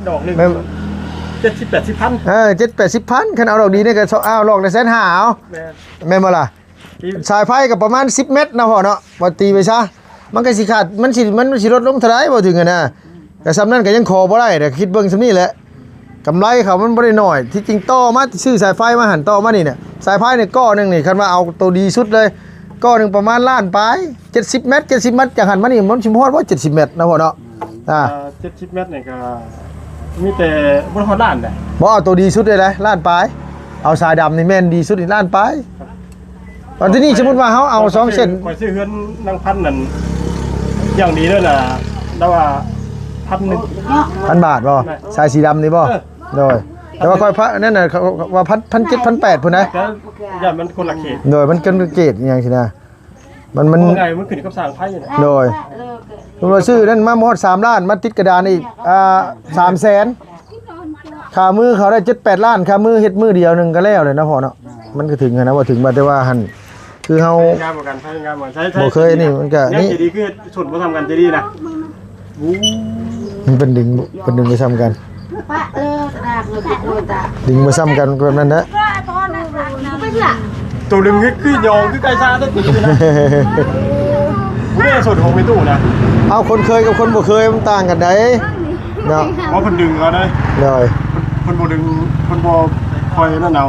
ດອກໜຶ່ງ ແມ່ນ ເຈັດສິບແປດສິບພັນ ເອີ ເຈັດແປດສິບພັນ ຄັນເອົາດອກດີນີ້ກໍ ເອົາດອກລະແສນຫ້າ ເອົາ ແມ່ນ ແມ່ນບໍ່ລະ? ສາຍໄຟກໍປະມານສິບແມັດເນາະພໍ່ເນາະ ວ່າຕີໄປຊະ ມັນກໍຊິຂາດ ມັນຊິ ມັນ ມັນຊິລົດລົງເທົ່າໃດ ບໍ່ເຖິງຫັ້ນນະ ກໍສ່ຳນັ້ນກໍຍັງຂໍບໍ່ໄດ້ ແຕ່ຄິດເບິ່ງສ່ຳນີ້ແຫຼະ ກຳໄລເຂົາມັນບໍ່ໄດ້ໜ້ອຍ ທີ່ຈິງຕໍ່ມາ ຊື້ສາຍໄຟມາຫັ້ນ ຕໍ່ມານີ້ນະ ສາຍໄຟນີ້ກ້ອໜຶ່ງນີ້ ຄັນວ່າເອົາໂຕດີສຸດເລີຍ ກ້ອໜຶ່ງປະມານລ້ານປາຍ ເຈັດສິບແມັດ ເຈັດສິບແມັດ ຈາກຫັ້ນມານີ້ ມັນຊິຮອດບໍ່ ເຈັດສິບແມັດນະພໍ່ເນາະ ອ່າ ເຈັດສິບແມັດນີ້ກໍມີແຕ່ບໍ່ຮອດລ້ານແຫຼະ ບໍ່ ເອົາໂຕດີສຸດເລີຍນະ ລ້ານປາຍ ເອົາສາຍດຳນີ້ແມ່ນດີສຸດນີ້ ລ້ານປາຍ ອັນທີ່ນີ້ ສົມມຸດວ່າເຮົາເອົາສອງເສັ້ນ ຂ້ອຍຊື້ເຮືອນນາງພັນນັ້ນຢ່າງດີເດີນະ ລາວວ່າພັນໜຶ່ງ ພັນບາດບໍ່? ສາຍສີດຳນີ້ບໍ່? ເອີ ໂດຍ ແຕ່ວ່າຂ້ອຍພະ ນັ້ນນະ ເຂົາວ່າພັນ ພັນເຈັດ ພັນແປດພຸ້ນນະ ແຕ່ຢ້ານມັນຄົນລະເຂດ ໂດຍ ມັນຄົນລະເຂດອີ່ຫຍັງຊີ້ນະ ມັນ ມັນ ເວົ້າງ່າຍມັນຂຶ້ນກັບຊ່າງໄຟນະ ໂດຍ ສົມມຸດວ່າຊື້ນັ້ນມາຮອດສາມລ້ານ ມາຕິດກະດານອີກ ອ່າ ສາມແສນ ຄ່າມືເຂົາໄດ້ເຈັດແປດລ້ານ ຄ່າມືເຮັດມື້ດຽວໜຶ່ງກໍແລ້ວແຫຼະເນາະພໍ່ເນາະ ມັນກໍເຖິງຫັ້ນນະ ບໍ່ເຖິງ ວ່າແຕ່ວ່າຫັ້ນ ຄືເຮົາ ງາມກວ່າກັນ ງາມກວ່າ ໃຊ້ ບໍ່ເຄີຍນີ້ມັນກໍນີ້ ເຈດີ ຄືຊົນບໍ່ສ່ຳກັນ ເຈດີນະ ໂອ້ ມັນເປັນດຶງ ເປັນດຶງບໍ່ສ່ຳກັນ ປະເອີ ຕະດາກເລີຍ ຕະໂກນຕາ ດຶງບໍ່ສ່ຳກັນແບບນັ້ນນະ ໂຕດຶງຄື ຄືຍອງ ຄືໄກ່ຊາແທ້ຕີນະ ນີ້ສົດຂອງແມ່ຕູ້ນະ ເອົາ ຄົນເຄີຍກັບຄົນບໍ່ເຄີຍມັນຕ່າງກັນໃດ ເນາະ ເພາະເພິ່ນດຶງເອົາເດ້ ໂດຍ ເພິ່ນ ເພິ່ນບໍ່ດຶງ ເພິ່ນບໍ່ຄ່ອຍນັ້ນເອົາ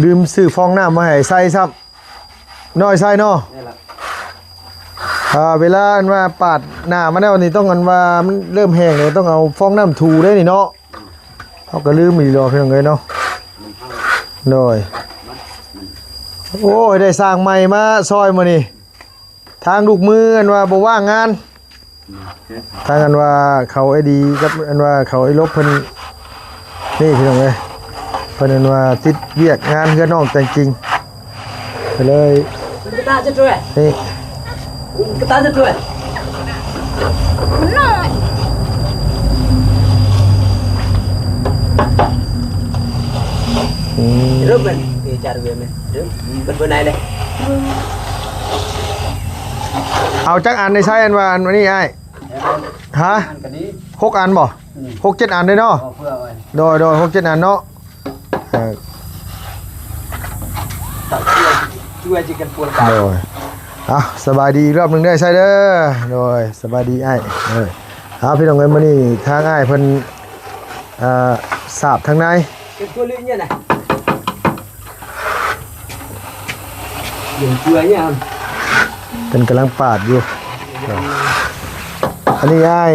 ລືມຊື້ຟອງນ້ຳມາໃຫ້ໃສ່ຊ້ຳ ນ້ອຍໃສ່ເນາະ ນີ້ລະ ອ່າ ເວລາອັນວ່າປາດໜ້າມາແລ້ວນີ້ ຕ້ອງອັນວ່າມັນເລີ່ມແຫ້ງແລ້ວ ຕ້ອງເອົາຟອງນ້ຳຖູເດ້ນີ້ເນາະ ເຮົາກໍລືມອີ່ຫຼີດອກ ພີ່ນ້ອງເອີຍເນາະ ໂດຍ ໂອ້ຍ ໄດ້ຊ່າງໃໝ່ມາຊ່ອຍມື້ນີ້ ທາງລູກມືອັນວ່າບໍ່ວ່າງງານ ທາງອັນວ່າເຂົາໄອ້ດີກັບອັນວ່າເຂົາໄອ້ລົບເພິ່ນ ນີ້ພີ່ນ້ອງເອີຍ ເພິ່ນອັນວ່າຕິດວຽກງານເຮືອນນ້ອງແຕ່ງກິ່ງ ກໍເລີຍ Kita aja tu eh. ນີ້ Kita aja tu eh. ອືມ Rum kan. Eh, cari gue men. Rum, kan gue naik deh. ເອົາຈັກອັນໃນໃຊ້ອັນວ່າອັນນີ້ອ້າຍ? ຮະ? ອັນກໍດີ ຫົກອັນບໍ່? ອືມ ຫົກເຈັດອັນເດ້ເນາະ. ເອົາເພື່ອໄວ້ ໂດຍ ໂດຍ ຫົກເຈັດອັນເນາະ. ເອີ ຊ່ວຍ ຊ່ວຍຊິກັນປວດຕາ. ໂດຍ ເອົາ ສະບາຍດີອີກຮອບໜຶ່ງເດີໃຊ້ເດີ. ໂດຍ ສະບາຍດີອ້າຍ. ເອີ ເອົາ ພີ່ນ້ອງເອີຍ ມື້ນີ້ທາງອ້າຍເພິ່ນ ເອີ ສາບທາງໃນ ເປັນຕົວເລືອກນີ້ນະ ເປັນຕົວນີ້ ເພິ່ນກຳລັງປາດຢູ່. ອັນນີ້ອ້າຍ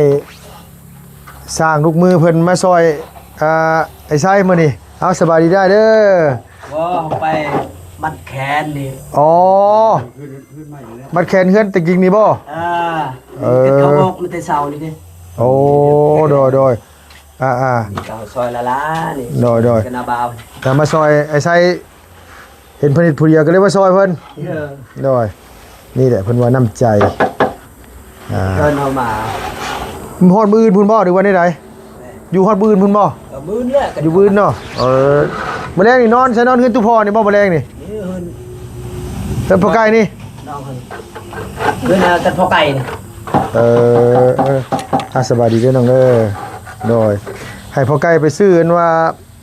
ຊ່າງລູກມືເພິ່ນມາຊ່ອຍ ອ່າ ໄອ້ໄຊມື້ນີ້. ເອົາ ສະບາຍດີໄດ້ເດີ. ບໍ່ ໄປມັດແຂນນີ້. ອໍ ມັດແຂນເຮືອນຕະກິງນີ້ບໍ່? ເອີ ເອີ ເຮັດເຂົ້າອອກມາແຕ່ເຊົ້ານີ້ເດ້. ໂອ້ ໂດຍ ໂດຍ ອ່າໆ ນີ້ກໍຊ່ອຍລະລານີ້. ໂດຍ ໂດຍ ກໍນາບ່າວ ກໍມາຊ່ອຍໄອ້ໄຊ ເຫັນເພິ່ນເຮັດຜູ້ດຽວກໍເລີຍມາຊ່ອຍເພິ່ນ. ເອີ ໂດຍ ນີ້ແຫຼະເພິ່ນວ່ານ້ຳໃຈ. ອ່າ ເພິ່ນເອົາມາ ຮອດມື້ອື່ນພຸ້ນບໍ່ ຫຼືວ່າແນວໃດ? ຢູ່ຮອດມື້ອື່ນພຸ້ນບໍ່? ກໍມື້ອື່ນແຫຼະ ຢູ່ມື້ອື່ນເນາະ. ເອີ ມື້ແລງນີ້ນອນໃສ? ນອນເຮືອນຕູ້ພໍ່ນີ້ບໍ່? ມື້ແລງນີ້ ນີ້ເຮືອນ ເຮືອນພໍ່ໄກ່ນີ້ ນອນເຮືອນ ເຮືອນກັນພໍ່ໄກ່ນີ້. ເອີ ເອີ ອ່າ ສະບາຍດີເດີນ້ອງເດີ. ໂດຍ ໃຫ້ພໍ່ໄກ່ໄປຊື້ອັນວ່າ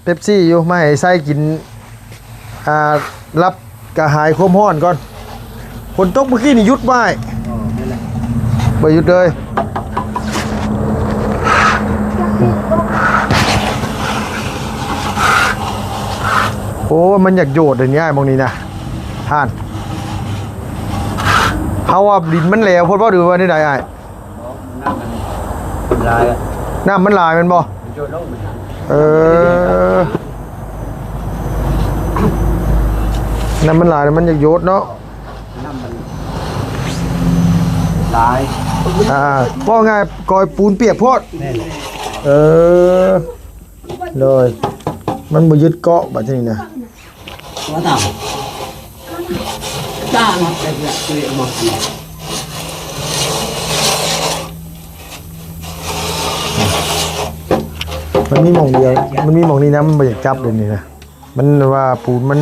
ເປັບຊີຢູ່ ມາໃຫ້ໃຊ້ກິນ ອ່າ ລັບກະຫາຍຄວາມຮ້ອນກ່ອນ. ຝົນຕົກມື້ກີ້ນີ້ຢຸດບໍ່ອ້າຍ? ອໍ ແມ່ນແຫຼະ ບໍ່ຢຸດເລີຍ. ໂອ້ ມັນຢາກໂຍດເດນີ້ອ້າຍ ໝ່ອງນີ້ນະ. ຫັ້ນ ເຮົາວ່າດິນມັນແຫຼວໂພດບໍ່ ຫຼືວ່າແນວໃດອ້າຍ? ນ້ຳມັນຫຼາຍ ນ້ຳມັນຫຼາຍແມ່ນບໍ່? ເອີ ນ້ຳມັນຫຼາຍມັນຢາກໂຍດເນາະ. ນ້ຳມັນຫຼາຍ ອ່າ ເວົ້າງ່າຍ ກອຍປູນປຽກໂພດ. ແມ່ນ ເອີ ໂດຍ ມັນບໍ່ຍຶດເກາະບັດນີ້ນະ. ມັນມີໝ່ອງດຽວ ມັນມີໝ່ອງນີ້ນະ ມັນບໍ່ຢາກຈັບເດນີ້ນະ. ມັນວ່າປູນມັນ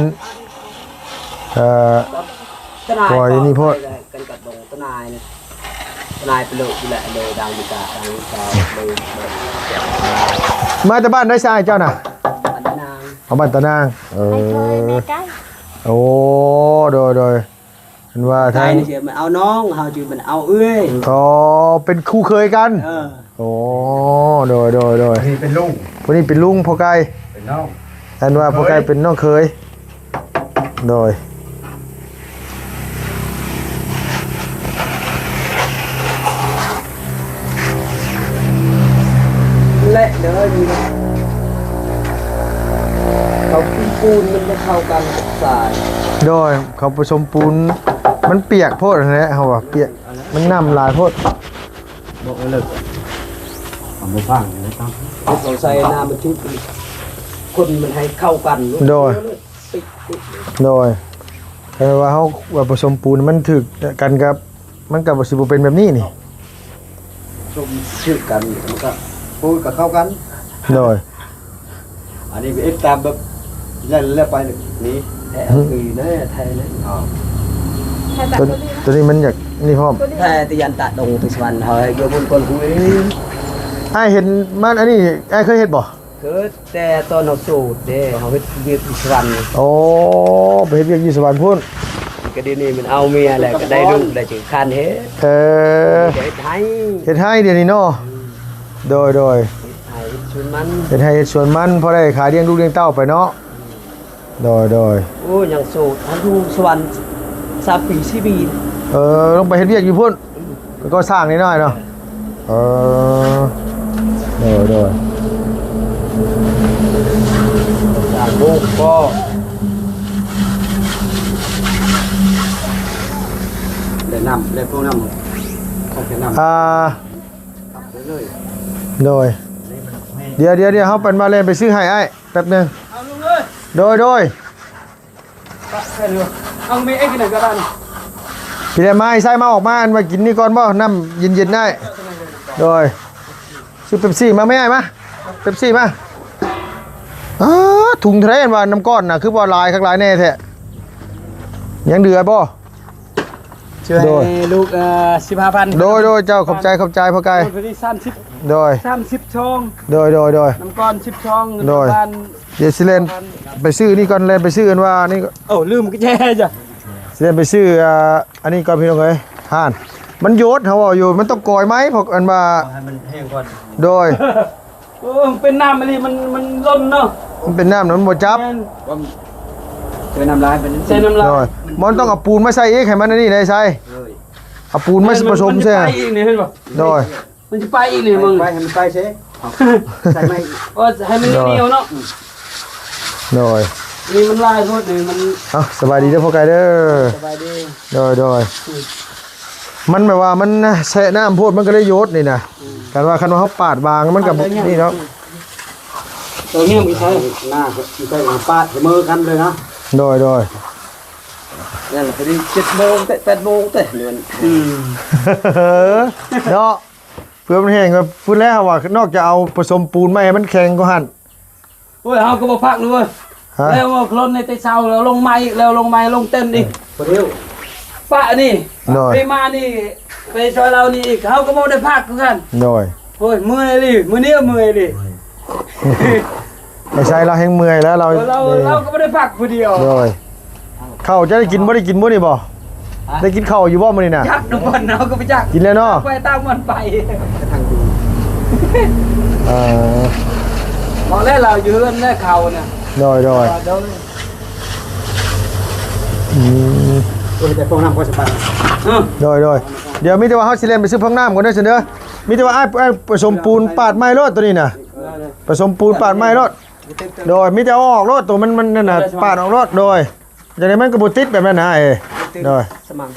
ເອີ ຕະນາຍ ປ່ອຍນີ້ໂພດ ກັນກັບດົງຕະນາຍນະ ຕະນາຍໄປໂລດຢູ່ແຫຼະ ໂດຍ ດາງວິກາ ດາງວິກາ ໂດຍ ໂດຍ ມາແຕ່ບ້ານໃດຊາຍເຈົ້ານະ? ບ້ານຕານາງ ເອົາ ບ້ານຕານາງ ເອີ ໄອ້ເຄີຍແມ່ໄກ່ ໂອ້ ໂດຍ ໂດຍ ເຫັນວ່າທາງ ໄກ່ນີ້ຊິມາເອົານ້ອງ ເຮົາຊິມາເອົາເອື້ອຍ ອໍ ເປັນຄູ່ເຄີຍກັນ ເອີ ໂອ້ ໂດຍ ໂດຍ ໂດຍ ນີ້ເປັນລຸງ ຜູ້ນີ້ເປັນລຸງພໍ່ໄກ່ ເປັນນ້ອງ ອັນວ່າພໍ່ໄກ່ເປັນນ້ອງເຂີຍ ໂດຍ ແລະເດີ ເຂົາປຸ້ນປູນມັນບໍ່ເຂົ້າກັນກັບຊາຍ ໂດຍ ເຂົາປະສົມປູນ ມັນປຽກໂພດຫັ້ນແຫຼະ ເຮົາວ່າປຽກ ມັນນ້ຳຫຼາຍໂພດ ບໍ່ເອີເລີກ ມັນບໍ່ຟັງເລີຍ ເຂົາໃສ່ນ້ຳມັນຈຸ ຄົນມັນໃຫ້ເຂົ້າກັນ ໂດຍ ໂດຍ ຖ້າວ່າເຮົາວ່າປະສົມປູນມັນຖືກກັນກັບ ມັນກໍບໍ່ ຊິບໍ່ເປັນແບບນີ້ນີ້ ສົມຖືກກັນ ມັນກໍປູນກໍເຂົ້າກັນ ໂດຍ ອັນນີ້ໄປເຮັດຕາມແບບນັ້ນແລ້ວໄປນີ້ ແທ້ ຫືມ ຄືແທ້ ແທ້ເລີຍ ອໍ ແທ້ຕາ ຕົວ ຕົວນີ້ມັນຢາກນີ້ພ້ອມ ແທ້ຕິຍັນຕະດົງຕິສະຫວັນ ເຮົາໃຫ້ຢູ່ບຸນກ່ອນຜູ້ອື່ນ ອ້າຍເຫັນມັນ ອັນນີ້ອ້າຍເຄີຍເຮັດບໍ່? ເກີດແຕ່ຕອນເຮົາໂສດເດ້ ເຮົາເຮັດວຽກຢູ່ສະຫວັນ ໂອ້ ໄປເຮັດວຽກຢູ່ສະຫວັນພຸ້ນ ກໍດຽວນີ້ມັນເອົາເມຍແລ້ວ ກໍໄດ້ລູກໄດ້ຈຶ່ງຄັນເຮັດ ເອີ ເຮັດໄຮ່ ເຮັດໄຮ່ດຽວນີ້ເນາະ ອືມ ໂດຍ ໂດຍ ເຮັດໄຮ່ເຮັດສວນມັນ ເຮັດໄຮ່ເຮັດສວນມັນ ພໍໄດ້ຂາລ້ຽງລູກລ້ຽງເຕົ້າໄປເນາະ ອືມ ໂດຍ ໂດຍ ໂອ້ ຍັງໂສດ ເຮົາຢູ່ສະຫວັນສາມປີ ສີ່ປີ ເອີ ລົງໄປເຮັດວຽກຢູ່ພຸ້ນ ເປັນກໍ່ສ້າງນ້ອຍໆເນາະ ເອີ ໂດຍ ໂດຍ ສາມໂມງກໍໄດ້ນ້ຳ ໄດ້ພວກນ້ຳ ຂອງເປັນນ້ຳ ອ່າ ເລີຍ ໂດຍ ດຽວໆໆ ເຮົາເປັນວ່າແລ່ນໄປຊື້ໃຫ້ອ້າຍ ແປັບໜຶ່ງ ເອົາລົງເລີຍ ໂດຍ ໂດຍ ເອົາແມ່ເອັກໜຶ່ງກໍໄດ້ ພີ່ແດນມາ ໃສ່ມາ ອອກມາ ອັນວ່າກິນນີ້ກ່ອນບໍ່ ນ້ຳເຢັນໆ ໄດ້ ໂດຍ ຊື້ເປັບຊີມາແມ່ອ້າຍມາ ເປັບຊີມາ ອ້າ ຖົງເທົ່າໃດ ອັນວ່ານ້ຳກ້ອນນະ ຄືວ່າຫຼາຍຄັກຫຼາຍແນ່ແທ້ ຍັງເຫຼືອບໍ່? ໂດຍ ໃຫ້ລູກ ເອີ ສິບຫ້າພັນ ໂດຍ ໂດຍ ເຈົ້າ ຂອບໃຈ ຂອບໃຈພໍ່ໄກ່ ໂດຍ ສາມສິບ ໂດຍ ສາມສິບຊອງ ໂດຍ ໂດຍ ໂດຍ ນ້ຳກ້ອນສິບຊອງ ໂດຍ ດຽວຊິແລ່ນໄປຊື້ນີ້ກ່ອນ ແລ່ນໄປຊື້ອັນວ່ານີ້ ໂອ້ ລືມກະແຈຈ້ະ ຊິແລ່ນໄປຊື້ ອ່າ ອັນນີ້ກ່ອນພີ່ນ້ອງເອີຍ ຫັ້ນ ມັນໂຍດ ເຮົາເວົ້າຢູ່ ມັນຕ້ອງກອຍໄມ້ ເພາະອັນວ່າ ໃຫ້ມັນແຫ້ງກ່ອນ ໂດຍ ໂອ້ ເປັນນ້ຳອີ່ຫຼີ ມັນ ມັນຫຼົ່ນເນາະ ມັນເປັນນ້ຳ ມັນບໍ່ຈັບ ແມ່ນ ໃສ່ນ້ຳລາຍ ໃສ່ນ້ຳລາຍ ໂດຍ ມັນຕ້ອງເອົາປູນມາໃສ່ອີກ ໃຫ້ມັນອັນນີ້ໄດ້ໃສ່ ເອີຍ ເອົາປູນມາ ແມ່ນ ປະສົມໃສ່ ມັນຊິໄປອີກນີ້ ເຫັນບໍ່ ໂດຍ ມັນຊິໄປອີກນີ້ ມຶງ ໄປ ໃຫ້ມັນໄປເສ ເອົາໃສ່ໃໝ່ອີກ ໂອ້ ໃຫ້ມັນໜຽວເນາະ ໂດຍ ນີ້ມັນຫຼາຍໂພດນີ້ ມັນ ເອົ້າ ສະບາຍດີເດີພໍ່ໄກ່ເດີ ສະບາຍດີ ໂດຍ ໂດຍ ອືມ ມັນແບບວ່າມັນແຊະນ້ຳໂພດ ມັນກໍເລີຍໂຍດນີ້ນະ ອືມ ຄັນວ່າ ຄັນວ່າເຮົາປາດບາງ ມັນກໍ ອັນໃດນີ້ ນີ້ເນາະ ໂຕນີ້ມັນໃຊ້ ໜ້າ ມັນໃຊ້ປາດສະເໝີກັນເລີຍນະ ໂດຍ ໂດຍ ນັ້ນລະ ພໍດີເຈັດໂມງເຕະ ແປດໂມງເຕະ ອືມ ເນາະ ເພື່ອມັນແຫ້ງ ພຸ້ນແລ້ວວ່າ ນອກຈາກເອົາປະສົມປູນມາໃຫ້ມັນແຂງກວ່າຫັ້ນ ໂອ້ຍ ເຮົາກໍບໍ່ພັກເລີຍ ຮະ ແລ້ວວ່າລົດໃນແຕ່ເຊົ້າ ແລ້ວລົງມາອີກ ແລ້ວລົງມາລົງເຕັນອີກ ບໍ່ເດີວ ປະນີ້ ໂດຍ ໄປມານີ້ ໄປຊ່ອຍລາວນີ້ອີກ ເຮົາກໍບໍ່ໄດ້ພັກຄືກັນ ໂດຍ ໂອ້ຍ ເມື່ອຍອີ່ຫຼີ ມື້ນີ້ເມື່ອຍອີ່ຫຼີ ໄອ້ໄຊລາວແຮງເມື່ອຍແລ້ວ ລາວ ເອີ ລາວ ເອີ ລາວກໍບໍ່ໄດ້ພັກຜູ້ດຽວ ໂດຍ ເຂົ້າເຈົ້າໄດ້ກິນບໍ່ ໄດ້ກິນມື້ນີ້ບໍ່? ຮະ ໄດ້ກິນເຂົ້າຢູ່ບໍ່ມື້ນີ້ນະ? ຈັກນຳເພິ່ນ ເຮົາກໍບໍ່ຈັກ ກິນແລ້ວເນາະ ໄປຕາມມັນໄປ ເອີ ບອກແລ້ວລາວຢູ່ເຮືອນແລ້ວເຂົ້ານະ ໂດຍ ໂດຍ ໂດຍ ອືມ ໂດຍ ໂດຍ ດຽວມີແຕ່ວ່າເຮົາຊິແລ່ນໄປຊື້ພວກນ້ຳກ່ອນເດີ ຊັ້ນເດີ ມີແຕ່ວ່າອ້າຍ ອ້າຍປະສົມປູນປາດໃໝ່ໂລດໂຕນີ້ນະ ປະສົມປູນປາດໃໝ່ໂລດ ໂດຍ ມີແຕ່ເອົາອອກໂລດ ໂຕມັນ ມັນນັ້ນນະ ປາດອອກໂລດ ໂດຍ ຈັ່ງໃດມັນກໍບໍ່ຕິດແບບນັ້ນນະ ເອີ ໂດຍ ສະມັງ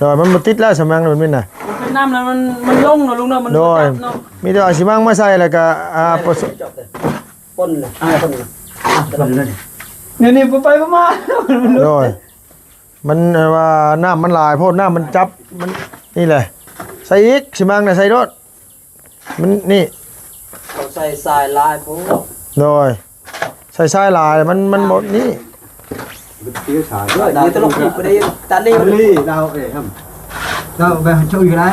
ໂດຍ ມັນບໍ່ຕິດແລ້ວສະມັງແບບນີ້ນະ ມັນເປັນນ້ຳແລ້ວມັນ ມັນລົງເນາະລຸງເນາະ ມັນ ໂດຍ ບໍ່ຈັບເນາະ ມີແຕ່ເອົາຊິມັງມາໃສ່ແລ້ວກໍ ອ່າ ປົນນະ ອ່າ ປົນນະ ອ່າ ດຽວນີ້ບໍ່ໄປບໍ່ມາ ໂດຍ ມັນວ່ານ້ຳມັນຫຼາຍໂພດ ນ້ຳມັນຈັບ ມັນ ນີ້ແຫຼະ ໃສ່ອີກ ຊິມັງນະ ໃສ່ໂລດ ມັນນີ້ ເຂົາໃສ່ຊາຍຫຼາຍໂພດ ໂດຍ ໃສ່ຊາຍຫຼາຍ ມັນ ມັນບໍ່ນີ້ ເອີ ດຽວຕະຫຼົກ ບໍ່ໄດ້ຕັດເລີຍ ເລີຍ ລາວເອີຍ ລາວໄປເຈົ້າອີກກໍໄດ້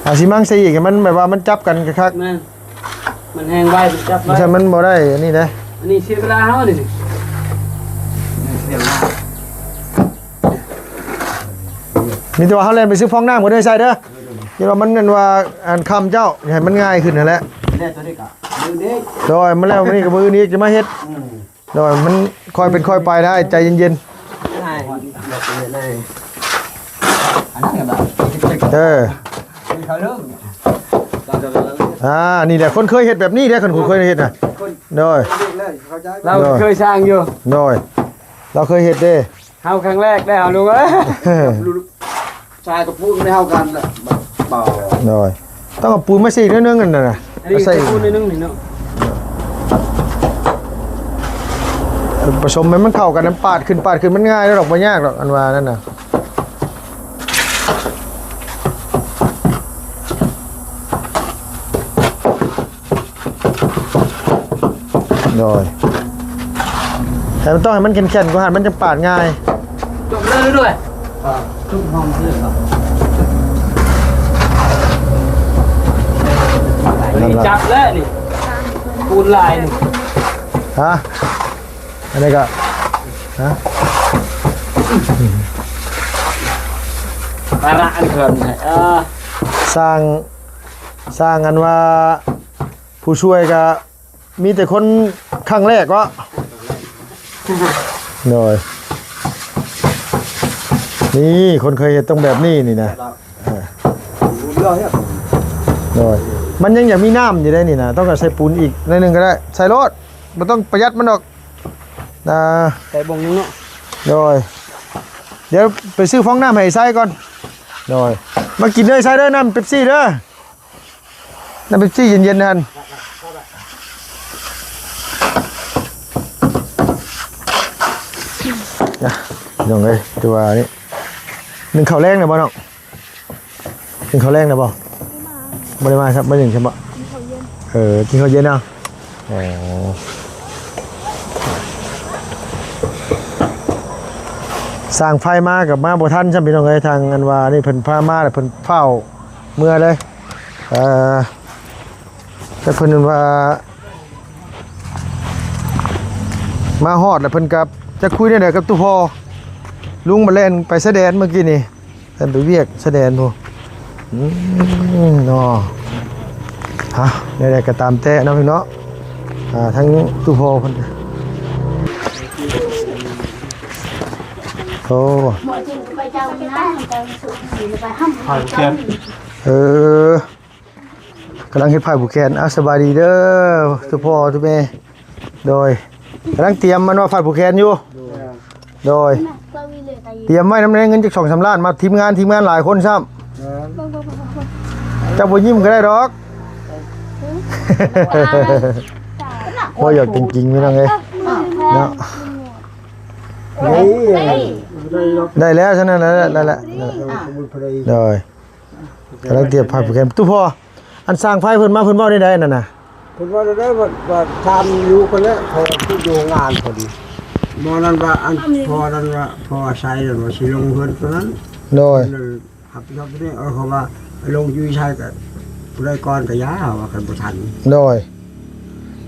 ອາຊິມັງໃສ່ອີກ ໃຫ້ມັນແບບວ່າມັນຈັບກັນຄັກໆ ແມ່ນ ມັນແຮງໄວ ມັນຈັບໄວ ໃຊ່ ມັນບໍ່ໄດ້ອັນນີ້ເດ້ ອັນນີ້ເສຍເວລາເຮົານີ້ ເສຍເວລາ ມີແຕ່ວ່າເຮົາແລ່ນໄປຊື້ຟອງນ້ຳກ່ອນເດີ ໃຊ່ເດີ ຢ່າວ່າມັນ ອັນວ່າ ອັນຄ່ຳເຈົ້າ ໃຫ້ມັນງ່າຍຂຶ້ນຫັ້ນແຫຼະ ແລ້ວຕົວນີ້ກໍມື້ນີ້ ໂດຍ ມັນແລ້ວມື້ນີ້ກໍມື້ນີ້ຈະມາເຮັດ ອືມ ໂດຍ ມັນຄ່ອຍເປັນຄ່ອຍໄປໄດ້ ໃຈເຢັນໆ ໃຊ່ ເອີ ອ່າ ນີ້ແຫຼະ ຄົນເຄີຍເຮັດແບບນີ້ເດ້ ຄັນຄົນເຄີຍເຮັດນະ ໂດຍ ລາວເຄີຍສ້າງຢູ່ ໂດຍ ລາວເຄີຍເຮັດເດ້ ເຮົາຄັ້ງແລກໄດ້ເຮົາ ລຸງເອີຍ ຊາຍກະປຸງໄດ້ເຮົາກັນແຫຼະ ເບົາ ໂດຍ ຕ້ອງເອົາປູນມາໃສ່ໜ້ອຍໜຶ່ງ ອັນນັ້ນນະ ອັນນີ້ ມາໃສ່ ໃສ່ປູນໜ້ອຍໜຶ່ງນີ້ເນາະ ປະສົມໃຫ້ມັນເຂົ້າກັນ ມັນປາດຂຶ້ນ ປາດຂຶ້ນ ມັນງ່າຍດອກ ບໍ່ຍາກດອກ ອັນວ່ານັ້ນນະ. ໂດຍ ແຕ່ມັນຕ້ອງໃຫ້ມັນແຂນໆກວ່າຫັ້ນ ມັນຈັ່ງປາດງ່າຍ ຈົບເລີຍດ້ວຍ ອ່າ ທຸບຫ້ອງເລີຍ ອັນນີ້ຈັບແລ້ວນີ້ ປູນຫຼາຍນີ້ ຮະ ອັນນີ້ກໍ ຮະ ປາລະອັນເພິ່ນ ເອີ ສ້າງ ສ້າງອັນວ່າ ຜູ້ຊ່ວຍກໍມີແຕ່ຄົນຄັ້ງແລກເນາະ ໂດຍ ນີ້ຄົນເຄີຍເຮັດຕ້ອງແບບນີ້ນີ້ນະ ເອີ ໂດຍ ມັນຍັງຢາກມີນ້ຳຢູ່ໄດ໋ນີ້ນະ ຕ້ອງການໃສ່ປູນອີກໜ້ອຍໜຶ່ງກໍໄດ້ ໃສ່ໂລດ ບໍ່ຕ້ອງປະຢັດມັນດອກ ອ່າ ໃສ່ບົງໜຶ່ງເນາະ ໂດຍ ດຽວໄປຊື້ຟອງນ້ຳໃຫ້ໄຊກ່ອນ ໂດຍ ມາກິນເດີໄຊເດີ ນ້ຳເປັບຊີເດີ ນ້ຳເປັບຊີເຢັນໆຫັ້ນ ນະ ພີ່ນ້ອງເອີຍ ແຕ່ວ່ານີ້ ໜຶ້ງເຂົ້າແລງແລ້ວບໍ່ນ້ອງ? ກິນເຂົ້າແລງແລ້ວບໍ່? ບໍ່ໄດ້ມາ ບໍ່ໄດ້ມາຄັບ ມາຫຍັງຊັ້ນບໍ່? ກິນເຂົ້າເຢັນ ເອີ ກິນເຂົ້າເຢັນເອົາ ອໍ ສ້າງໄຟມາກໍມາບໍ່ທັນຊ້ຳ ພີ່ນ້ອງເອີຍ ທາງອັນວ່ານີ້ເພິ່ນພາມາແລ້ວເພິ່ນຟ້າວເມືອເລີຍ ເອີ ແຕ່ເພິ່ນວ່າ ມາຮອດແລ້ວເພິ່ນກໍຈັກຄຸຍແນວໃດກັບຕູ້ພໍ່ ລຸງມາແລ່ນໄປຊາຍແດນເມື່ອກີ້ນີ້ ແລ່ນໄປວຽກຊາຍແດນພຸ້ນ ອືມ ເນາະ ຮະ ແນວໃດກໍຕາມແຕ່ເນາະ ພີ່ນ້ອງເນາະ ອ່າ ທາງຕູ້ພໍ່ເພິ່ນ ໂອ້ ເອີ ກຳລັງເຮັດຜ້າຜູກແຂນ ອ່າ ສະບາຍດີເດີ ທຸກພໍ່ທຸກແມ່ ໂດຍ ກຳລັງຕຽມມັນວ່າຜ້າຜູກແຂນຢູ່ ໂດຍ ຕຽມໄວ້ນຳແດ່ ເງິນຈັກສອງສາມລ້ານ ມາທີມງານ ທີມງານຫຼາຍຄົນຊ້ຳ ເຈົ້າບໍ່ຍິ້ມກໍໄດ້ດອກ ບໍ່ຢອກຈິງໆ ພີ່ນ້ອງເອີຍ ເນາະ ໄດ້ແລ້ວ ຊັ້ນນັ້ນແຫຼະ ໄດ້ແລ້ວ ໂດຍ ກຳລັງຕຽມຜ້າຜູກແຂນ ຕູ້ພໍ່ ອັນຊ່າງໄຟເພິ່ນມາ ເພິ່ນເວົ້າແນວໃດອັນນັ້ນນະ? ເພິ່ນເວົ້າແນວໃດ ວ່າ ວ່າຖາມລູກເພິ່ນແຫຼະ ເພາະວ່າຢູ່ໂຮງງານພໍດີ ໝໍນັ້ນວ່າ ອັນພໍ່ນັ້ນວ່າ ພໍ່ອາໄສນັ້ນວ່າຊິລົງເຮືອນຕົວນັ້ນ ໂດຍ ຮັບຜິດຊອບຕົວນີ້ ເອີ ເຂົາວ່າລົງຢູ່ໃສກໍຜູ້ໃດກ່ອນກໍຢ່າ ວ່າກັນບໍ່ທັນ ໂດຍ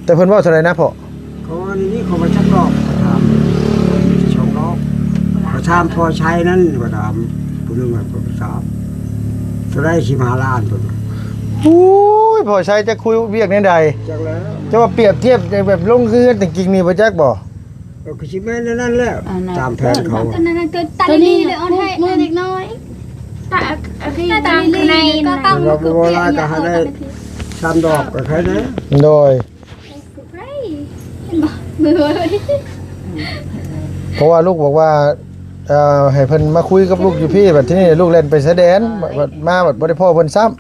ແຕ່ເພິ່ນເວົ້າເທົ່າໃດນະພໍ່? ເຂົາວ່ານີ້ ເຂົາວ່າຈັກດອກ ເຂົາຖາມ ມີແຕ່ສອງດອກ ເຂົາຖາມພໍ່ໄຊນັ້ນ ເຂົາຖາມຜູ້ໜຶ່ງ ເຂົາກໍຖາມ ເທົ່າໃດ ສິບຫ້າລ້ານ ເພິ່ນວ່າ ໂອ້ຍ ພໍ່ໄຊຈັກຄຸຍວຽກແນວໃດ ຈັກແລ້ວ ຈະວ່າປຽບທຽບແບບລົງເຮືອນແຕ່ງກິງນີ້ບໍ່ຈັກບໍ່? ເອີ ຄືຊິແມ່ນແນວນັ້ນແຫຼະ ຕາມແຜນເຂົາ ຕົວນີ້ແຫຼະ ອ່ອນແທ້ ເດັກນ້ອຍ ຕາ ຕາ ຕາ ໃນ ເພິ່ນວ່າບໍ່ຫຼາຍກໍໃຫ້ໄດ້ສາມດອກກໍໃຄແດ່ ໂດຍ ເພາະວ່າລູກບອກວ່າ ເອີ ໃຫ້ເພິ່ນມາຄຸຍກັບລູກຢູ່ພີ້ ບັດທີນີ້ລູກແລ່ນໄປຊາຍແດນ ບັດມາບັດບໍ່ໄດ້ພໍ້ເພິ່ນຊ້ຳ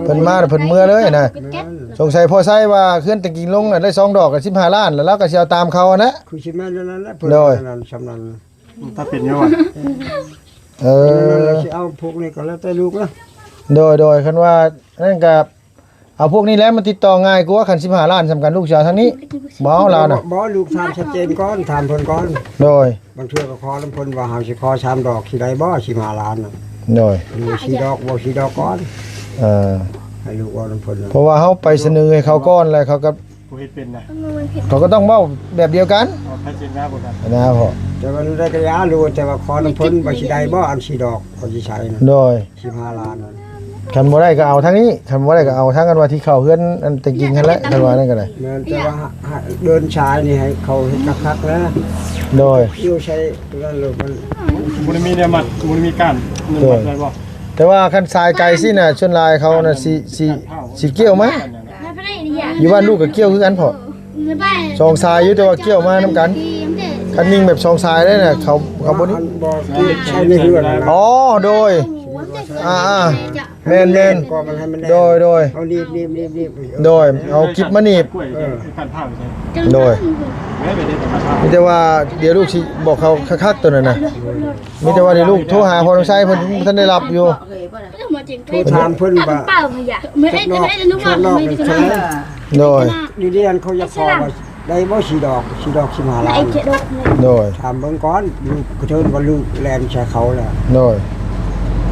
ເພິ່ນມາແລ້ວເພິ່ນເມືອເລີຍນະ ແມ່ນ ສົງໄສພໍ່ໄຊວ່າເຮືອນແຕ່ງກິງລົງນະ ໄດ້ສອງດອກກໍສິບຫ້າລ້ານ ແລ້ວລາວກໍຊິເອົາຕາມເຂົາຫັ້ນແຫຼະ ຄືຊິແມ່ນແນວນັ້ນແຫຼະ ໂດຍ ເພິ່ນວ່າແນວນັ້ນ ສ່ຳນັ້ນ ຖ້າເປັນຢູ່ວ່າ ເອີ ຊິເອົາພວກນີ້ກໍແລ້ວແຕ່ລູກນະ ໂດຍ ໂດຍ ຄັນວ່ານັ້ນກໍ ເອົາພວກນີ້ແຫຼະ ມັນຕິດຕໍ່ງ່າຍກວ່າ. ຄັນສິບຫ້າລ້ານສ່ຳກັນ ລູກຊິເອົາທາງນີ້ ບໍ່ເອົາລາວນະ. ບໍ່ ລູກຖາມຊັດເຈນກ່ອນ ຖາມເພິ່ນກ່ອນ. ໂດຍ ບາງເທື່ອກໍຂໍນຳເພິ່ນວ່າ ເຮົາຊິຂໍສາມດອກ ຊິໄດ້ບໍ່ ສິບຫ້າລ້ານນະ? ໂດຍ ຫຼືສີ່ດອກ ບໍ່ສີ່ດອກກ່ອນ. ເອີ ໃຫ້ລູກເວົ້ານຳເພິ່ນນະ ເພາະວ່າເຮົາໄປສະເໜີໃຫ້ເຂົາກ່ອນ ແລ້ວເຂົາກໍ ຜູ້ເຮັດເປັນນະ ເຂົາກໍຕ້ອງເວົ້າແບບດຽວກັນ ເອົາໃຜເຊັນນະບໍ່ກັນນະພໍ່. ແຕ່ວ່າໄດ້ກະຢາ ຫຼືວ່າ ແຕ່ວ່າຂໍນຳເພິ່ນວ່າຊິໄດ້ບໍ່ ອັນສີ່ດອກ ເຂົາຊິໃຊ້ນະ. ໂດຍ ສິບຫ້າລ້ານນັ້ນ ຄັນບໍ່ໄດ້ກໍເອົາທາງນີ້ ຄັນບໍ່ໄດ້ກໍເອົາທາງອັນວ່າທີ່ເຂົ້າເຮືອນອັນແຕ່ກິງຫັ້ນແຫຼະ ຄັນວ່ານັ້ນກໍໄດ້. ແມ່ນ ແຕ່ວ່າເດີນສາຍນີ້ໃຫ້ເຂົາເຮັດຄັກໆນະ. ໂດຍ ຢູ່ໃສ່ນັ້ນໂລດ ມັນບໍ່ໄດ້ມີແນວມັດ ບໍ່ໄດ້ມີກ້ານມັດໄວ້ບໍ່? ແຕ່ວ່າຄັນສາຍໄກຊີ້ນະ ສ່ວນຫຼາຍເຂົານະຊິ ຊິ ຊິກ່ຽວມາ. ຢູ່ບ້ານລູກກໍກ່ຽວຄືກັນພໍ່ ສອງສາຍຢູ່ ແຕ່ວ່າກ່ຽວມານຳກັນ. ຄັນຍິງແບບສອງສາຍໄດ້ນະ ເຂົາ ເຂົາບໍ່ນີ້ ບໍ່ຕິດໃຊ້ໃນເຮືອນນະ. ອໍ ໂດຍ ອ່າໆ ແມ່ນໆ ໂດຍໆ ເຮົາໜີບໆໆໆ ໂດຍ ເອົາກິບມາໜີບ. ເອີ ໂດຍ ມີແຕ່ວ່າດຽວລູກຊິບອກເຂົາຄັກໆ ໂຕນັ້ນນະ. ມີແຕ່ວ່າດຽວລູກໂທຫາພໍ່ນ້ອງຊາຍ ເພິ່ນບໍ່ທັນໄດ້ຮັບຢູ່. ໂທຖາມເພິ່ນວ່າ ໂດຍ ຢູ່ເຮືອນເຂົາຢາກຂໍວ່າ ໄດ້ບໍ່ສີ່ດອກ ສີ່ດອກສິບຫ້າລ້ານ. ໂດຍ ຖາມເບິ່ງກ່ອນ ລູກກະເທີນວ່າລູກແລ່ນໃສ່ເຂົາແລ້ວ. ໂດຍ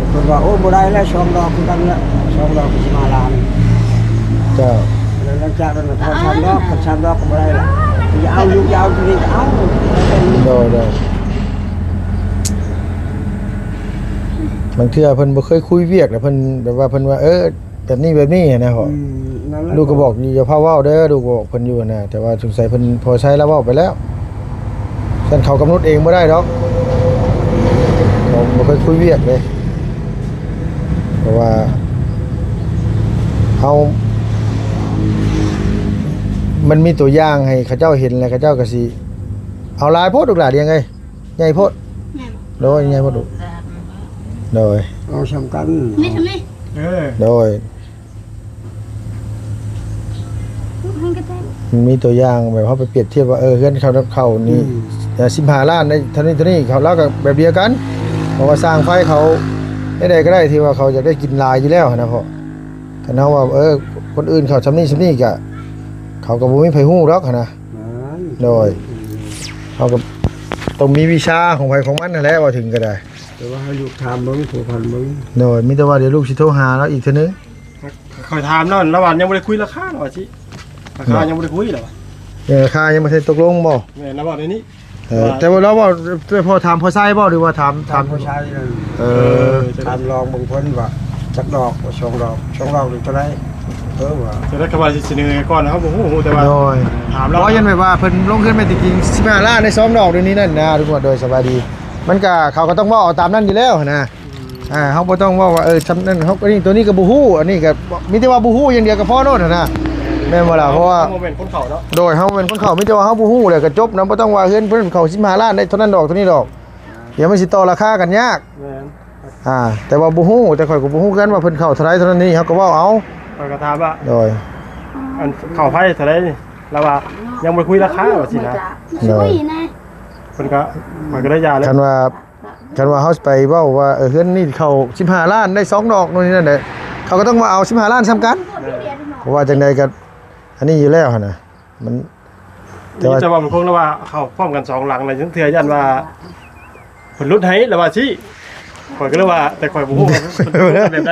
ເພິ່ນວ່າ ໂອ້ ບໍ່ໄດ້ແລ້ວ ສອງດອກຄືກັນແລ້ວ ສອງດອກສິບຫ້າລ້ານ. ເຈົ້າ ແລ້ວຫຼັງຈາກນັ້ນກໍພໍສາມດອກ ຄັນສາມດອກກໍບໍ່ໄດ້ລະ ຢ່າເອົາ ລູກຢ່າເອົາ ໂຕນີ້ກໍເອົາ. ໂດຍໆ ບາງເທື່ອເພິ່ນບໍ່ເຄີຍຄຸຍວຽກ ແລ້ວເພິ່ນແບບວ່າ ເພິ່ນວ່າ ເອີ ແບບນີ້ແບບນີ້ນະພໍ່. ອືມ ນັ້ນແຫຼະ ລູກກໍບອກຢູ່ ຢ່າພາເວົ້າເດີ ລູກບອກເພິ່ນຢູ່ນະ. ແຕ່ວ່າສົງໄສເພິ່ນ ພໍ່ໄຊລາວເວົ້າໄປແລ້ວ ຊັ້ນເຂົາກຳນົດເອງບໍ່ໄດ້ດອກ. ບໍ່ ບໍ່ເຄີຍຄຸຍວຽກເດ້ ເພາະວ່າເຮົາ ມັນມີຕົວຢ່າງໃຫ້ເຂົາເຈົ້າເຫັນ ແລ້ວເຂົາເຈົ້າກໍຊິເອົາຫຼາຍໂພດ ລູກຫຼານເອີຍ. ໃຫຍ່ໂພດ. ແມ່ນ ໂດຍ ໃຫຍ່ໂພດ. ໂດຍ ເອົາສ່ຳກັນ. ນີ້ ນີ້ ເອີ ໂດຍ ມັນມີຕົວຢ່າງແບບເຮົາໄປປຽບທຽບວ່າ ເອີ ເຮືອນເຂົາ ເຂົານີ້ ອືມ ເອີ ສິບຫ້າລ້ານ ໄດ້ເທົ່ານີ້ ເທົ່ານີ້ ເຂົາ ລາວກໍແບບດຽວກັນ ເພາະວ່າຊ່າງໄຟເຂົາ ແນວໃດກໍໄດ້ ທີ່ວ່າເຂົາຢາກໄດ້ກິນຫຼາຍຢູ່ແລ້ວຫັ້ນນະພໍ່. ຄັນເຮົາວ່າ ເອີ ຄົນອື່ນເຂົາສ່ຳນີ້ ສ່ຳນີ້ ກະ ເຂົາກໍບໍ່ມີໃຜຮູ້ດອກຫັ້ນນະ. ແມ່ນ ໂດຍ ເຮົາກໍຕ້ອງມີວິຊາຂອງໃຜຂອງມັນຫັ້ນແຫຼະ ເວົ້າເຖິງກໍໄດ້. ແຕ່ວ່າໃຫ້ລູກຖາມເບິ່ງ ພົວພັນເບິ່ງ. ໂດຍ ມີແຕ່ວ່າດຽວລູກຊິໂທຫາລາວອີກເທື່ອໜຶ່ງ. ຂ້ອຍຖາມລາວ ລາວວ່າຍັງບໍ່ໄດ້ຄຸຍລາຄາ ລາວວ່າຊິ ລາຄາຍັງບໍ່ໄດ້ຄຸຍ ລາວວ່າ ເອີ ລາຄາຍັງບໍ່ທັນຕົກລົງບໍ່? ແມ່ນ ລາວເວົ້າແນວນີ້. ເອີ ວ່າ ແຕ່ວ່າລາວເວົ້າ ແຕ່ພໍຖາມພໍ່ຊາຍບໍ່ ຫຼືວ່າຖາມ ຖາມ ຖາມພໍ່ຊາຍ. ເອີ ເອີ ຖາມລອງເບິ່ງເພິ່ນວ່າຈັກດອກ ສອງດອກ ສອງດອກນີ້ເທົ່າໃດ? ເອີ ວ່າ ແຕ່ລະຄຳວ່າຊິສະເໜີກ່ອນ ເຮົາບໍ່ຮູ້ ຮູ້ແຕ່ວ່າ ໂດຍ ຖາມລາວ ເພາະຍັນແບບວ່າເພິ່ນລົງເຮືອນແມ່ນແຕ່ຈິງສິບຫ້າລ້ານ ໄດ້ສອງດອກດຽວນີ້ນັ້ນນະ ທຸກຄົນ. ໂດຍ ສະບາຍດີ. ມັນກະ ເຂົາກໍຕ້ອງເວົ້າເອົາຕາມນັ້ນຢູ່ແລ້ວຫັ້ນນະ. ອ່າ ເຮົາບໍ່ຕ້ອງເວົ້າວ່າ ເອີ ຊ່ຳນັ້ນ ເຮົາ ອັນນີ້ ໂຕນີ້ກໍບໍ່ຮູ້ ອັນນີ້ກໍມີແຕ່ວ່າບໍ່ຮູ້ຢ່າງດຽວກໍພໍໂລດຫັ້ນນະ ແມ່ນບໍ່ລະ? ເພາະວ່າເຮົາບໍ່ແມ່ນຄົນເຂົາເນາະ. ໂດຍ ເຮົາບໍ່ແມ່ນຄົນເຂົາ ມີແຕ່ວ່າເຮົາບໍ່ຮູ້ແລ້ວກໍຈົບນະ ບໍ່ຕ້ອງວ່າເຮືອນເພິ່ນເຂົ້າສິບຫ້າລ້ານ ໄດ້ເທົ່ານັ້ນດອກ ເທົ່ານີ້ດອກ ດຽວມັນຊິຕໍ່ລາຄາກັນຍາກ. ແມ່ນ ອ່າ ແຕ່ວ່າບໍ່ຮູ້ ແຕ່ຂ້ອຍກໍບໍ່ຮູ້ຄືກັນວ່າເພິ່ນເຂົ້າເທົ່າໃດເທົ່ານັ້ນນີ້ ເຮົາກໍເວົ້າເອົາ. ຂ້ອຍກໍຖາມວ່າ ໂດຍ ອັນເຂົ້າໄຟເທົ່າໃດນີ້ ລາວວ່າຍັງບໍ່ໄດ້ຄຸຍລາຄາວ່າຊີ້ນະ. ໂດຍ ເພິ່ນກໍ ຂ້ອຍກໍໄດ້ຢາແລ້ວ ຄັນວ່າ ຄັນວ່າເຮົາໄປເວົ້າວ່າ ເອີ ເຮືອນນີ້ເຂົ້າສິບຫ້າລ້ານ ໄດ້ສອງດອກ ໂນ່ນນີ້ນັ້ນແຫຼະ ເຂົາກໍຕ້ອງວ່າເອົາສິບຫ້າລ້ານສ່ຳກັນ. ເອີ ເພາະວ່າຈັ່ງໃດກໍອັນນີ້ຢູ່ແລ້ວຫັ້ນນະ ມັນ ແຕ່ວ່າ ແຕ່ວ່າມັນຄົງລະວ່າເຂົ້າພ້ອມກັນສອງຫຼັງນະ ຈັ່ງເທື່ອຢ້ານວ່າເພິ່ນຫຼຸດໃຫ້ລະວ່າຊີ້. ຂ້ອຍກໍເລີຍວ່າ ແຕ່ຂ້ອຍບໍ່ຮູ້ວ່າເພິ່ນຫຼຸດແບບໃດ.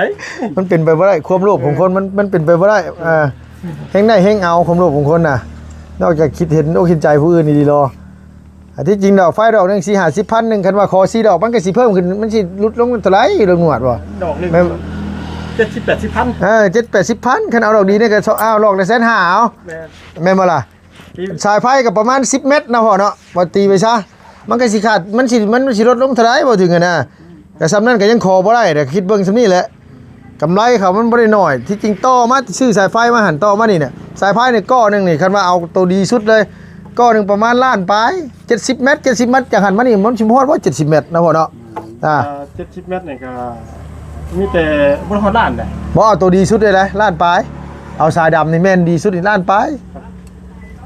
ມັນເປັນໄປບໍ່ໄດ້ ຄວາມໂລບຂອງຄົນ ມັນ ມັນເປັນໄປບໍ່ໄດ້. ອ່າ ແຮ່ງໄດ້ແຮ່ງເອົາ ຄວາມໂລບຂອງຄົນນະ ນອກຈາກຄິດເຫັນອົກເຫັນໃຈຜູ້ອື່ນອີ່ຫຼີລະ. ອັນທີ່ຈິງດອກໄຟດອກໜຶ່ງສີ່ຫ້າສິບພັນໜຶ່ງ ຄັນວ່າຂໍສີ່ດອກ ມັນກໍຊິເພີ່ມຂຶ້ນ ມັນຊິຫຼຸດລົງເທົ່າໃດ ລຸງໜວດບໍ່? ດອກໜຶ່ງ ແມ່ນ ເຈັດສິບແປດສິບພັນ. ເອີ ເຈັດແປດສິບພັນ ຄັນເອົາດອກດີນີ້ກໍ ເອົາດອກລະແສນຫ້າເອົາ. ແມ່ນ ແມ່ນບໍ່ລະ? ສາຍໄຟກໍປະມານສິບແມັດເນາະພໍ່ເນາະ ວ່າຕີໄປຊະ ມັນກໍຊິຂາດ ມັນຊິ ມັນຊິລົດລົງເທົ່າໃດ ເວົ້າເຖິງຫັ້ນນະ. ແຕ່ສ່ຳນັ້ນກໍຍັງຂໍບໍ່ໄດ້ ແຕ່ຄິດເບິ່ງສ່ຳນີ້ແຫຼະ ກຳໄລເຂົາມັນບໍ່ໄດ້ໜ້ອຍ. ທີ່ຈິງຕໍ່ມາ ຊື້ສາຍໄຟມາຫັ້ນ ຕໍ່ມານີ້ນະ ສາຍໄຟນີ້ກ້ອໜຶ່ງນີ້ ຄັນວ່າເອົາໂຕດີສຸດເລີຍ ກ້ອໜຶ່ງປະມານລ້ານປາຍ ເຈັດສິບແມັດ ເຈັດສິບແມັດ ຈາກຫັ້ນມານີ້ ມັນຊິຮອດບໍ່ ເຈັດສິບແມັດນະພໍ່ເນາະ? ອ່າ ເອີ ເຈັດສິບແມັດນີ້ກໍມີແຕ່ບໍ່ຮອດລ້ານເດ້. ບໍ່ ເອົາໂຕດີສຸດເລີຍນະ ລ້ານປາຍ. ເອົາສາຍດຳນີ້ແມ່ນດີສຸດນີ້ ລ້ານປາຍ.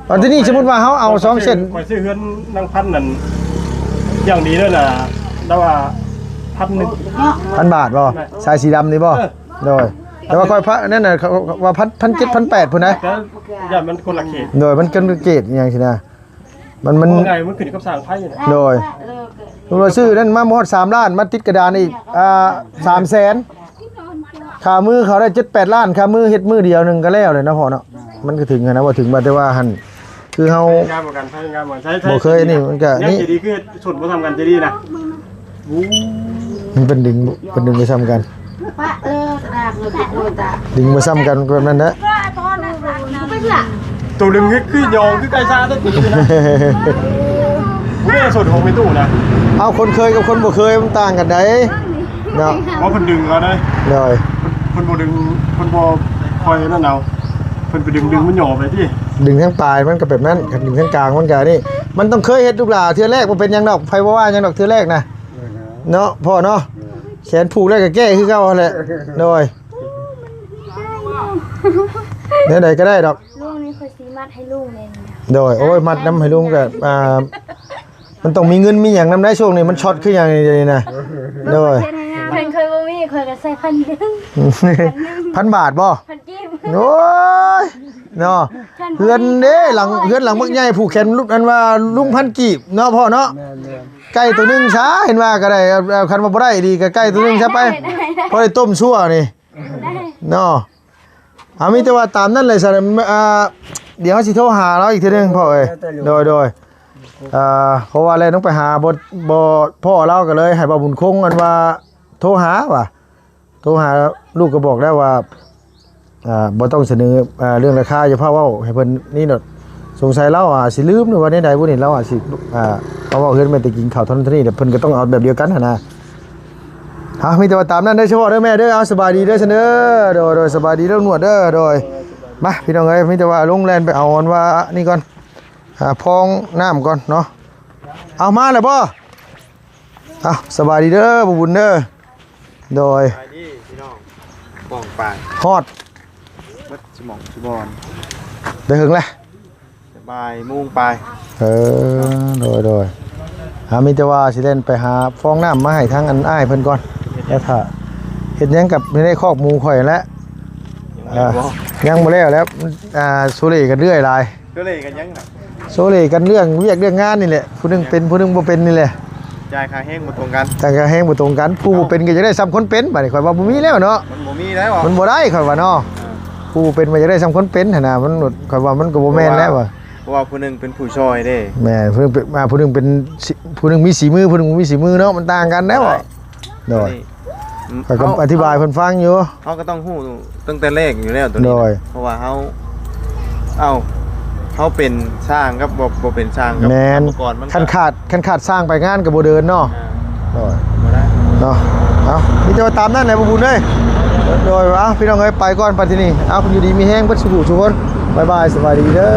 ບັດທີນີ້ສົມມຸດວ່າເຮົາເອົາສອງເສັ້ນ ຂ້ອຍຊື້ເຮືອນນາງພັນນັ້ນຢ່າງດີເລີຍນະ ລາວວ່າພັນໜຶ່ງ ພັນບາດບໍ່? ສາຍສີດຳນີ້ບໍ່? ເອີ ໂດຍ ແຕ່ວ່າຂ້ອຍພະ ນັ້ນນະ ເຂົາວ່າພັນ ພັນເຈັດ ພັນແປດພຸ້ນນະ ແຕ່ຢ້ານມັນຄົນລະເຂດ ໂດຍ ມັນເປັນເຂດອີ່ຫຍັງຊີ້ນະ ມັນ ມັນ ເວົ້າງ່າຍ ມັນຂຶ້ນກັບສ້າງໄຟນີ້ນະ ໂດຍ ສົມມຸດວ່າຊື້ນັ້ນມາບໍ່ຮອດສາມລ້ານ ມາຕິດກະດານອີກ ອ່າ ສາມແສນ ຄ່າມືເຂົາໄດ້ເຈັດແປດລ້ານ ຄ່າມືເຮັດມື້ດຽວໜຶ່ງກໍແລ້ວແຫຼະເນາະພໍ່ເນາະ ມັນກໍເຖິງຫັ້ນນະ ບໍ່ເຖິງວ່າ ແຕ່ວ່າຫັ້ນ ຄືເຮົາ ງາມກວ່າກັນ ໃຜງາມກວ່າ ໃຊ້ ໃຊ້ ບໍ່ເຄີຍນີ້ ມັນກະນີ້ ເຈດີ ຄືຊົນບໍ່ສ່ຳກັນ ເຈດີນະ ໂອ້ ມັນເປັນດຶງ ເປັນດຶງບໍ່ສ່ຳກັນ ປະເລີກະດາກເລີຍ ໂກຕາ ດຶງບໍ່ສ່ຳກັນແບບນັ້ນແຫຼະ ໂຕດຶງຄື ຄືຢອງ ຄືໄກ່ຊາໄດ້ຕີນະ ເດ້ ສົນຂອງແມ່ຕູ້ນະ ເອົາ ຄົນເຄີຍກັບຄົນບໍ່ເຄີຍມັນຕ່າງກັນໃດ ເນາະ ວ່າເພິ່ນດຶງເອົາເດ້ ໂດຍ ເພິ່ນ ເພິ່ນບໍ່ດຶງ ເພິ່ນບໍ່ຄ່ອຍນັ້ນເອົາ ເພິ່ນໄປດຶງ ດຶງມັນຫຍໍ້ໄປຕິ ດຶງທາງປາຍມັນກໍແບບນັ້ນ ຄັນດຶງທາງກາງມັນກໍອັນນີ້ ມັນຕ້ອງເຄີຍເຮັດລູກຫຼ້າ ເທື່ອແລກບໍ່ເປັນຫຍັງດອກ ໃຜບໍ່ວ່າຫຍັງດອກເທື່ອແລກນະ ເນາະພໍ່ເນາະ ແຂນຜູກແລ້ວກໍແກ້ຄືເກົ່າຫັ້ນແຫຼະ ໂດຍ ແນວໃດກໍໄດ້ດອກ ລຸງນີ້ຂ້ອຍຊິມັດໃຫ້ລຸງແມ່ນ ໂດຍ ໂອ້ຍ ມັດນຳໃຫ້ລຸງກໍ ອ່າ ມັນຕ້ອງມີເງິນມີຫຍັງນຳໄດ໋ ຊ່ວງນີ້ມັນຊັອດຄືຫຍັງນີ້ນະ ໂດຍ ຄັນຂ້ອຍບໍ່ມີ ຂ້ອຍກໍໃສ່ພັນໜຶ່ງ ພັນບາດບໍ່ ພັນກີບ ໂອ້ຍ ເນາະ ເຮືອນເດ້ ຫຼັງ ເຮືອນຫຼັງບັກໃຫຍ່ ຜູກແຂນລຸ ອັນວ່າລຸງພັນກີບເນາະພໍ່ເນາະ ແມ່ນໆ ໄກ່ໂຕໜຶ່ງຊະ ເຫັນວ່າກໍໄດ້ ເອົາ ເອົາ ຄັນວ່າບໍ່ໄດ້ອີ່ຫຼີກໍໄກ່ໂຕໜຶ່ງຊະໄປ ພໍໄດ້ຕົ້ມຊົ່ວນີ້ ເນາະ ອ່າ ມີແຕ່ວ່າຕາມນັ້ນແຫຼະຊັ້ນ ອ່າ ດຽວເຮົາຊິໂທຫາລາວອີກເທື່ອໜຶ່ງພໍ່ເອີຍ ໂດຍ ໂດຍ ອ່າ ເພາະວ່າແລ່ນລົງໄປຫາບໍ່ ບໍ່ພໍ້ລາວ ກໍເລີຍໃຫ້ບ່າວບຸນຄົງ ອັນວ່າໂທຫາວ່າ ໂທຫາ ລູກກໍບອກແລ້ວວ່າ ອ່າ ບໍ່ຕ້ອງສະເໜີ ອ່າ ເລື່ອງລາຄາ ຢ່າພາເວົ້າໃຫ້ເພິ່ນນີ້ດອກ ສົງໄສລາວອາດຊິລືມ ຫຼືວ່າແນວໃດບຸນີ້ ລາວອາດຊິ ອ່າ ເຮົາເວົ້າເຮືອນແມ່ນແຕ່ກິນເຂົ້າເທົ່ານັ້ນເທົ່ານີ້ ແລ້ວເພິ່ນກໍຕ້ອງເອົາແບບດຽວກັນຫັ້ນນະ ເຮົາມີແຕ່ວ່າຕາມນັ້ນເດີ ສະເພາະເດີແມ່ເດີ ເອົາ ສະບາຍດີເດີຊັ້ນເດີ ໂດຍ ໂດຍ ສະບາຍດີເດີໜວດເດີ ໂດຍ ມາ ພີ່ນ້ອງເອີຍ ມີແຕ່ວ່າລົງແລ່ນໄປເອົາອັນວ່ານີ້ກ່ອນ ອ່າ ພອງນ້ຳກ່ອນເນາະ ເອົາ ມາແລ້ວບໍ່? ເອົາ ສະບາຍດີເດີ ບໍ່ບຸນເດີ ໂດຍ ສະບາຍດີພີ່ນ້ອງ ປ້ອງປາຍ ຮອດ ເບິດສະໝອງສະບອນ ໄດ້ເຖິງແລ້ວ ບ່າຍໂມງປາຍ ເອີ ໂດຍ ໂດຍ ອ່າ ມີແຕ່ວ່າຊິແລ່ນໄປຫາຟອງນ້ຳມາໃຫ້ທາງອັນອ້າຍເພິ່ນກ່ອນ ແລ້ວຖ້າເຮັດຫຍັງກັບໃນຄອກໝູຂ້ອຍຫັ້ນແຫຼະ ຍັງບໍ່ແລ້ວບໍ່? ອ່າ ຍັງບໍ່ແລ້ວແລ້ວ ອ່າ ໂຊເລກັນເລື້ອຍຫຼາຍ ໂຊເລກັນຫຍັງນະ? ໂຊເລກັນເລື່ອງວຽກເລື່ອງງານນີ້ແຫຼະ ຜູ້ໜຶ່ງເປັນຜູ້ໜຶ່ງບໍ່ເປັນນີ້ແຫຼະ ຈ່າຍຄ່າແຮງບໍ່ຕົງກັນ ຈ່າຍຄ່າແຮງບໍ່ຕົງກັນ ຜູ້ບໍ່ເປັນກໍຢາກໄດ້ສ່ຳຄົນເປັນ ບາດນີ້ຂ້ອຍວ່າບໍ່ມີແລ້ວເນາະ ມັນບໍ່ມີແລ້ວ ມັນບໍ່ໄດ້ ຂ້ອຍວ່າເນາະ ເອີ ຜູ້ເປັນວ່າຢາກໄດ້ສ່ຳຄົນເປັນຫັ້ນນະ ມັນ ຂ້ອຍວ່າມັນກໍບໍ່ແມ່ນແລ້ວ ເພາະວ່າ ເພາະວ່າຜູ້ໜຶ່ງເປັນຜູ້ຊ່ອຍເດ້ ແມ່ນ ຜູ້ໜຶ່ງເປັນ ອ່າ ຜູ້ໜຶ່ງເປັນ ຊິ ຜູ້ໜຶ່ງມີສີມື ຜູ້ໜຶ່ງບໍ່ມີສີມືເນາະ ມັນຕ່າງກັນແລ້ວ ໂດຍ ນີ້ ຂ້ອຍກໍ ເຮົາ ອະທິບາຍໃຫ້ເພິ່ນຟັງຢູ່ ເຮົາກໍຕ້ອງຮູ້ຕັ້ງແຕ່ແລກຢູ່ແລ້ວໂຕນີ້ ໂດຍ ເພາະວ່າເຮົາ ເອົ້າ ເຮົາເປັນຊ່າງກັບບໍ່ ບໍ່ເປັນຊ່າງກັບ ແມ່ນ ກຳມະກອນມັນ ຄັນຂາດ ຄັນຂາດຊ່າງໄປງານກໍບໍ່ເດີນເນາະ ອ່າ ໂດຍ ບໍ່ໄດ້ ເນາະ ເອົ້າ ມີແຕ່ວ່າຕາມນັ້ນແຫຼະ ບໍ່ບຸນເອີຍ ໂດຍ ເອົ້າ ພີ່ນ້ອງເອີຍ ໄປກ່ອນ ໄປທີ່ນີ້ ເອົ້າ ຢູ່ດີມີແຮງເບິດສູ່ຜູ້ສູ່ຄົນ ບາຍບາຍ ສະບາຍດີເດີ.